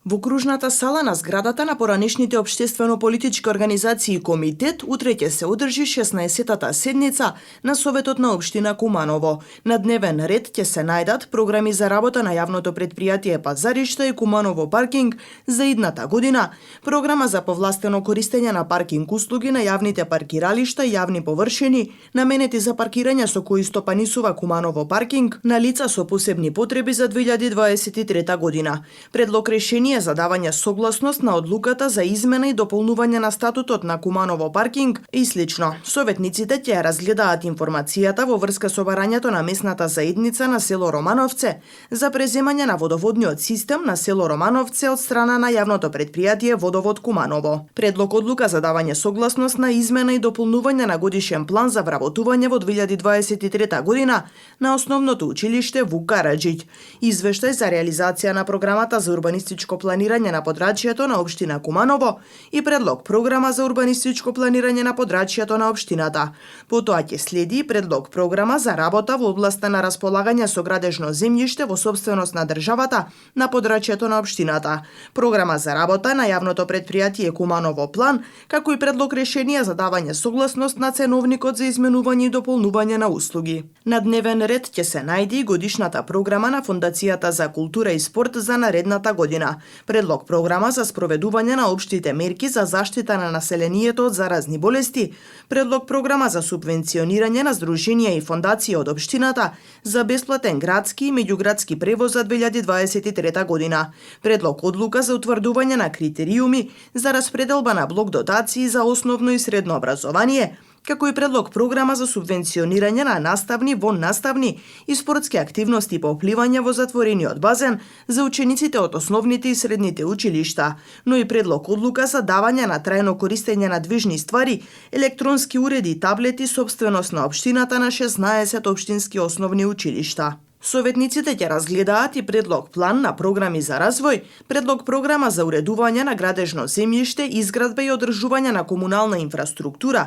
Во окружната сала на зградата на поранешните општествено-политички организации и комитет утре ќе се одржи 16-тата седница на Советот на општина Куманово. На дневен ред ќе се најдат програми за работа на јавното предпријатие Пазаришта и Куманово паркинг за идната година, програма за повластено користење на паркинг услуги на јавните паркиралишта и јавни површини, наменети за паркирање со кои стопанисува Куманово паркинг на лица со посебни потреби за 2023 година. Предлог решение за давање согласност на одлуката за измена и дополнување на статутот на Куманово паркинг и слично. Советниците ќе разгледаат информацијата во врска со барањето на местната заедница на село Романовце за преземање на водоводниот систем на село Романовце од страна на јавното предпријатие Водовод Куманово. Предлог одлука за давање согласност на измена и дополнување на годишен план за вработување во 2023 година на основното училиште Вук Караџиќ. Извештај за реализација на програмата за урбанистичко планирање на подрачјето на општина Куманово и предлог програма за урбанистичко планирање на подрачјето на општината. Потоа ќе следи и предлог програма за работа во областа на располагање со градежно земјиште во собственост на државата на подрачјето на општината, програма за работа на јавното предпријатие Куманово план, како и предлог решение за давање согласност на ценовникот за изменување и дополнување на услуги. На дневен ред ќе се најде и годишната програма на Фондацијата за култура и спорт за наредната година, предлог програма за спроведување на општите мерки за заштита на населението од заразни болести, предлог програма за субвенционирање на здруженија и фондации од општината за бесплатен градски и меѓуградски превоз за 2023 година, предлог одлука за утврдување на критериуми за распределба на блок дотации за основно и средно образование, како и предлог програма за субвенционирање на наставни, воннаставни и спортски активности по пливање во затворениот базен за учениците од основните и средните училишта, но и предлог одлука за давање на трајно користење на движни ствари, електронски уреди и таблети собственост на општината на 16 општински основни училишта. Советниците ќе разгледаат и предлог план на програми за развој, предлог програма за уредување на градежно земјиште, изградба и одржување на комунална инфраструктура,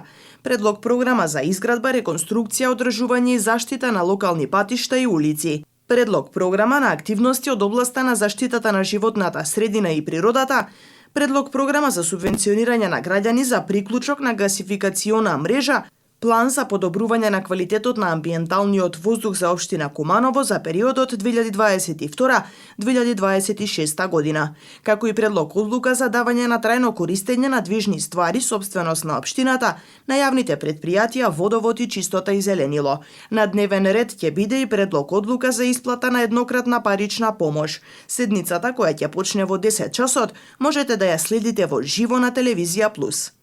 предлог програма за изградба, реконструкција, одржување и заштита на локални патишта и улици, предлог програма на активности од областа на заштитата на животната средина и природата, предлог програма за субвенционирање на граѓани за приклучок на гасификациона мрежа, план за подобрување на квалитетот на амбиенталниот воздух за општина Куманово за периодот 2022-2026 година, како и предлог одлука за давање на трајно користење на движни ствари собственост на општината на јавните предпријатија Водовод и Чистота и зеленило. На дневен ред ќе биде и предлог одлука за исплата на еднократна парична помош. Седницата, која ќе почне во 10 часот, можете да ја следите во живо на Телевизија Плюс.